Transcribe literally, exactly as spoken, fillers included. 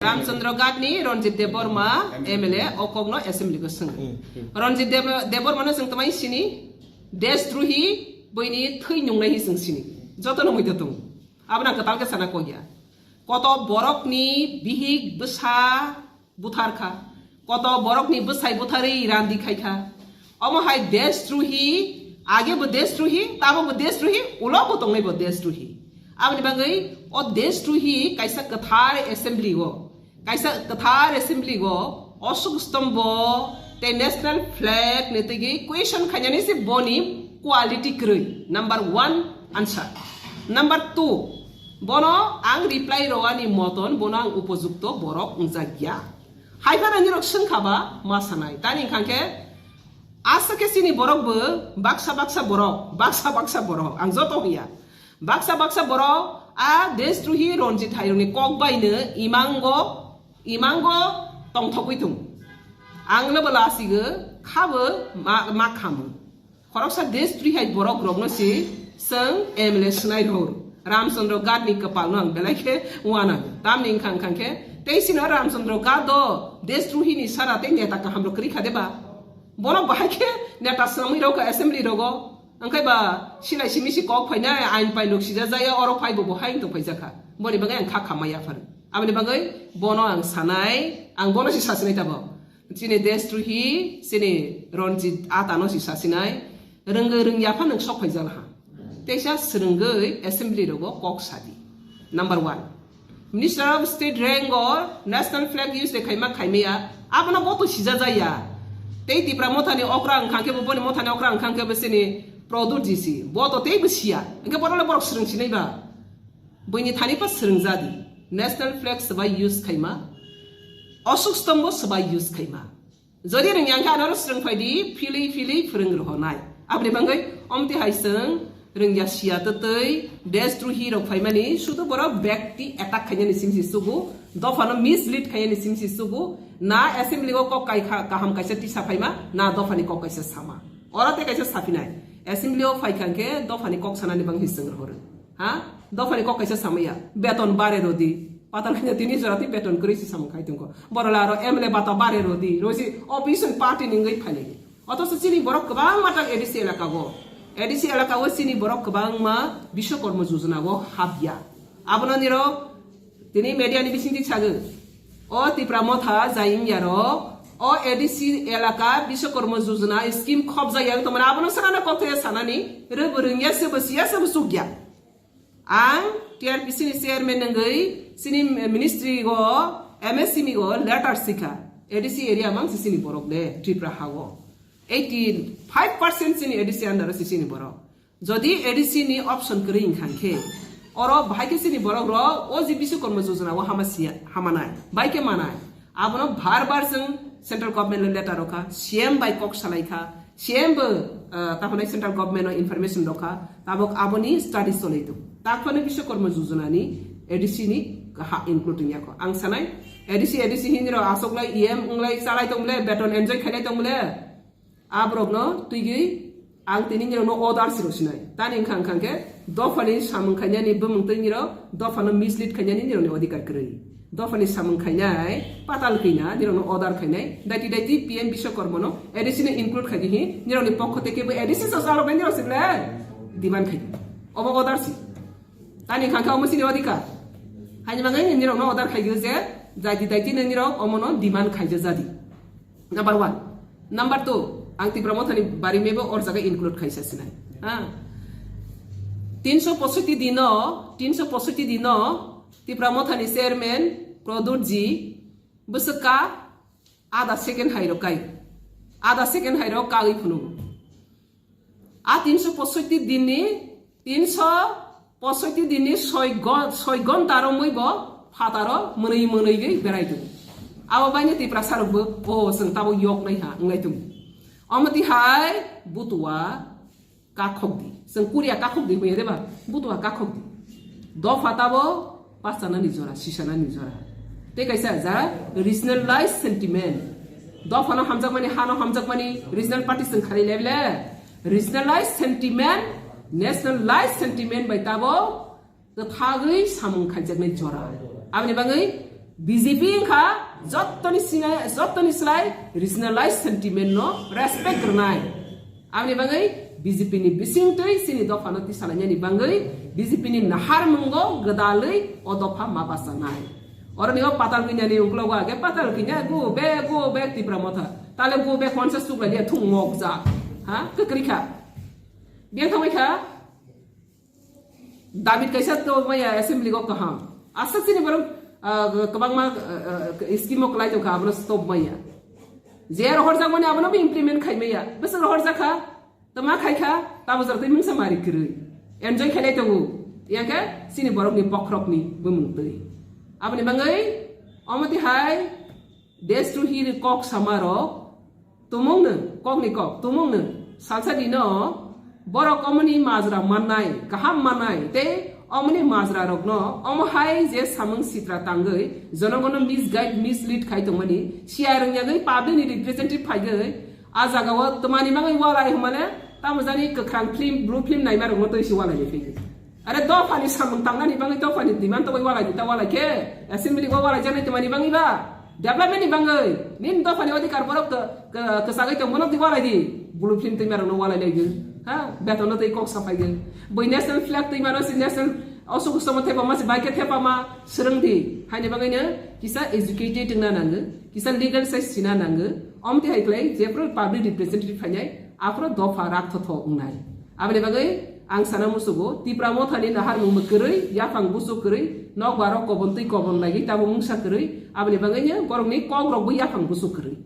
Ramchandra Ghat ni Ranjit Debbarma M L A o kok no assembly go swng. Ranjit Deb-, Debbarma no chwng twmai sini, deshdrohi, bwini thwi nungnai hi chwng sini. Joto no muido tongo. Abona kwtal khe sana kok ya. Koto borok ni bihik bwsa buthar kha. Koto borok ni bwsai butharwi randi khai kha. Omo hai deshdrohi, age bo deshdrohi, tamo bo deshdrohi, ulo bo tongnai bo deshdrohi. Aboni bagwi o deshdrohi kaisa kwthar assembly o, kaisa kwthar assembly o Ashok Stombo tei national flag ni tigi question khainani se boni quality kwrwi. Number one answer. Number two, bono ang reply rwani moton bono ang upojukto borok wngjak ya. Hai phano nirok swng kha ba ma sanai. Tani wngkha khe aswk khe chini borok bo baksa baksa borok, baksa baksa borok. Ang joto hwnya. Baksa baksa borok a deshdrohi Ranjit Hairokni kok baino imango, imango tongthogwi tongo. Ang no bo lasigo khabo ma, ma khamo. Khoroksa deshdrohi hai borok rokno si chwng M L A swnai rw. Ramchandra Ghat ni kwpal no ang belai khe uanang. Tamni wngkha wngkha khe tei sino Ramchandra Ghat do deshdrohi ni sara tei neta kaham rok kwrwi kha de ba? Bono bahai khe neta swnamwi rw kha assembly rogo. Wngkhai ba silai simi si kok phainai ain pai lok sija jaya oro phai bo bo hai wngtong phai jakha. Boni bagwi ang kha khamai yaphar. Aboni bagwi bono ang sanai, ang bono si sasinai tabo. Chini deshdrohi, chini Ranjit Ata no si sasinai, rwngwi rwngya phano sok phai jala ha. Teisa swrwngwi assembly rogo kok sadi. Number one. Minister of State rank o national flag use de khaima khaimaya, abono bo to sija jaya. Tei Tipra Motha ni okra wngkha khe bo, boni Motha ni okra wngkha khe bo chini Pradyot G C. Bo to tei bo siya. Hwnkhe bono le borok swrwng sinai ba? Buini thani pa swrwng jadi. National flag swbai use khaima. Ashok Stombo swbai use khaima. Jodi rwngya khe ano oro swrwng phai di, philwi philwi phwrwng rohonai. Aboni bagwi omti hai chwng rwngya siya twtwi deshdrohi rok phaimani sudu borok bekti attack khainani simi si sugu, dophano mislead khainani simi si sugu, na assembly o kok kai kha, kaham kaisa tisa phaima, na dophani kok kaisa sama. Oro tei kaisa saphinai. Assembly o phai kha khe dophani kok sanani bangwi chwng rohoro. Ha? Dophani kok kaisa samaya. Beton bare rodi. Patal kanya tini jora tei beton kwrwi si samung khai tongko. Borok la aro M L A bata bare rodi. Rosi opposition party ni wngwi phailai. Otoso chini borok kwbangma tang A D C elaka o. A D C elaka o chini borok kwbangma Bishwakarma Yojana o habya. Abono niro tini media ni bisingtwi sago. O Tipra Motha jai wngya rok. O A D C elaka Bishwakarma Yojana scheme khopjak ya tongmani abono sanana kok thaya sanani. Rwbo rwngya sebo siya sebo chukya. Ang T R P C ni chairman nangwi chini ministry go M S M E go letter sikha. A D C area mang si chini borok de Tripura ha go. Eighty five percent chini A D C under si chini borok. Jodi A D C ni option kwrwi wngkha khe oro bahai khe chini borok rok o je Bishwakarma Yojana o hama siya, hama nai. Bai khe manai. Abono bar bar chwng central government no letter rokha, C M bai kok salai kha, C M bo, ah, taphano central government no information rokha, tabok aboni study cholai do. Taphano Bishwakarma Yojana ni A D C ni ha include wngya kho. Ang sanai, A D C, A D C hinwi rok asok lai, E M wng lai, chalai tong bole, beton enjoy khailai tong bole. Aborok no twigwi ang tini nirok no order si rw sinai. Tani wngkha wngkha khe dophani samung khainani bumung twi nirok dophano mislead khainani nirok ni odhikar kwrwi. Dophani samung khainai patal kwina nirok no order khainai. Daiti daiti P M Bishwakarma no A D C no include khai di hi nirok ni pokho tei kebo A D C so chalok nai nirok si le demand khai di. Obo order si. Tani wngkha khe omo chini odhikar. Haini bagwi nirok no order khai di je daiti daiti nirok omo no demand khai ja jadi. Number one. Number two, ang Tipra Mothani bari mebo or jaga include khaisa sinai. Ha? Tinso posoiti dino, tinso posoiti dino, Tipra Mothani chairman, Pradyot ji, bwswk ka ada second hai rok kai. Ada second hai rok kawi phunu. A tinso posoiti dinni, tinso posoiti dinni soi go-, soi gonta romwi bo phataro mwnwi mwnwigwi berai tongo. Abo baino Tiprasa rokbo, "O, chwng tabo yok nai ha," wngnai tongo. Omo tihai butua kakhok di. Chwng Korea kakhok di hwnwi de ba? Butua kakhok di. Dopha tabo pachanani jora, sisanani jora. Tei kaisa jara regionalized sentiment. Dophano hamjakmani, hano hamjakmani, regional party chwng kharwi leble. Regionalized sentiment, nationalized sentiment bai tabo kwthagwi samung khaijaknai jora. Aboni bagwi B J P wngkha jottoni sinai, jottoni slai regionalized sentiment no respect rwnai. Aboni bagwi B J P ni bisingtwi chini dophano tisalainani bagwi B J P ni naharmungo gwdalwi o dopha ma bachanai. Oroni o patal kinyani uklogo age patal kinya go back, go back Tipra Motha. Tale go back konsa suklai dia thung mokjak. Ha? Kwkrwi kha. Biyang thangwi kha. David kaisa to maya assembly go kaham. Aswk chini borok, ah, kwbangma, ah, ah, scheme o kwlai tongkha, abono stop maya. Je rohorjak mani abono bo implement khai maya. Bwswk rohorjak kha, tama khai kha, tamo jora twi mungsa mari kwrwi. Enjoy khailai tongo. Yang khe chini borokni bokhorokni bumung twi. Aboni bagwi omo twi hai Destrohi kok samarok tumungno, kokni kok tumungno salsa dino borok omoni majra mannai, kaham mannai tei omoni majra rokno omo hai je samung sitra tangwi jonogono misguide, mislead khai tongmani, siya rwngyagwi public ni representative phaigwi a jagao twmani bagwi walai hwnmale tamo jani kwkhrang film, blue film naima rokno twi si walai ni phaigwi. Are dophani samung tangnani bagwi dophani demand tongwi walai di ta walai khe, assembly go walai janai tongmani bagwi ba, development ni bagwi, nini dophani odhikar borok k-, k-, kwchagwi tong bono di walai di, blue film twi marokno walai lai di, ha, betonno twi kok saphai di, bui national flag twi mano si national osuk somo thepa ma si bai khe thepa ma swrwng di, haini bagwi no kisa educated wngna nango, kisa legal size sina nango, omti hai khlai jephru public representative phainai, aphuru dopha rak thotho wngnai. Aboni bagwi ang sana musugo, Tipra Mothani naharmung bo kwrwi, yaphang busu kwrwi, nokbar rok kobon twi kobon lagwi tamo mungsa kwrwi, aboni bagwi no borokni kok rok bo yaphang busu kwrwi.